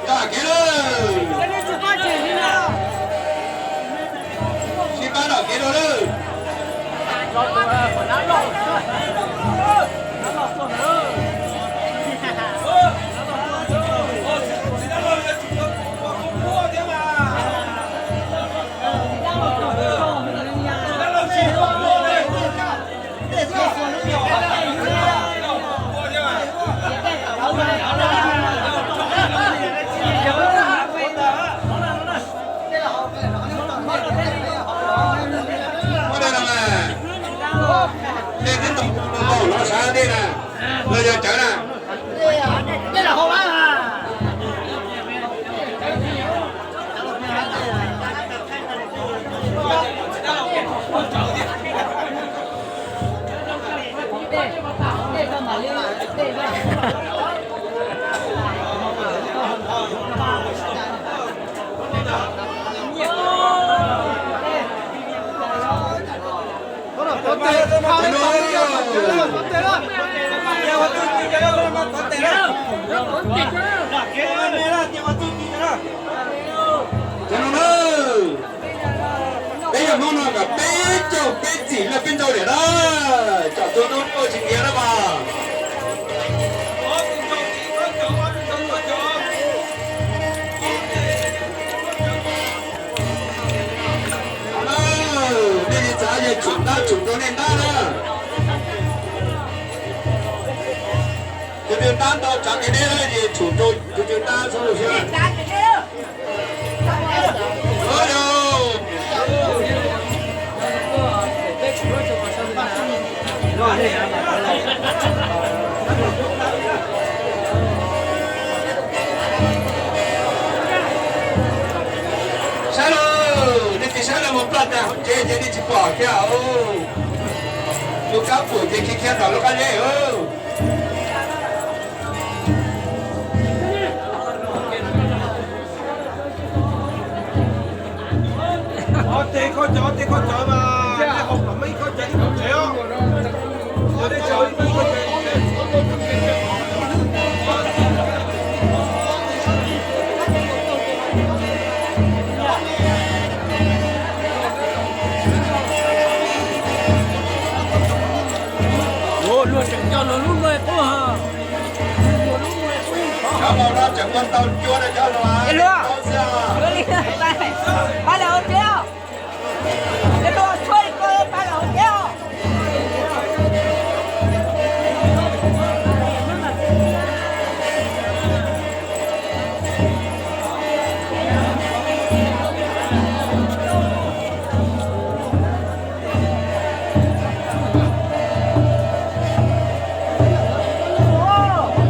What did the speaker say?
Tag kev lawm. Sib pab tom kev dua lawm. Ua li no, nej twb tau los sav dej na, los yog cawv na. Cov no na, peb yog Hmoob no kom peb caug peb txim lawm peb ntau diam na, tsom tua tau tsis tiav na mas. Nej tsis txav ces tshum ntab tshum rau nej ntab na. Tus twg ntab ntau tsav kev deb ces tshum rau tus twg ntab xwb los xwb. Saib lauj, nej tsis saib los mus plaj tag hauv tsev ces nej tsis pom thiab. Lub kab pum ces khiav khiav tom lub qab zeb. Ob teg koj cov, ob teg koj cov mas nej haus kom muaj ib khob cawv ib tug tsev os. Yog nej tsis haus ib khob cawv ib tug tsev. Luag tseem nco luag lub npe qub ha. Cov laus no tseem ua tau cua rau cov laus.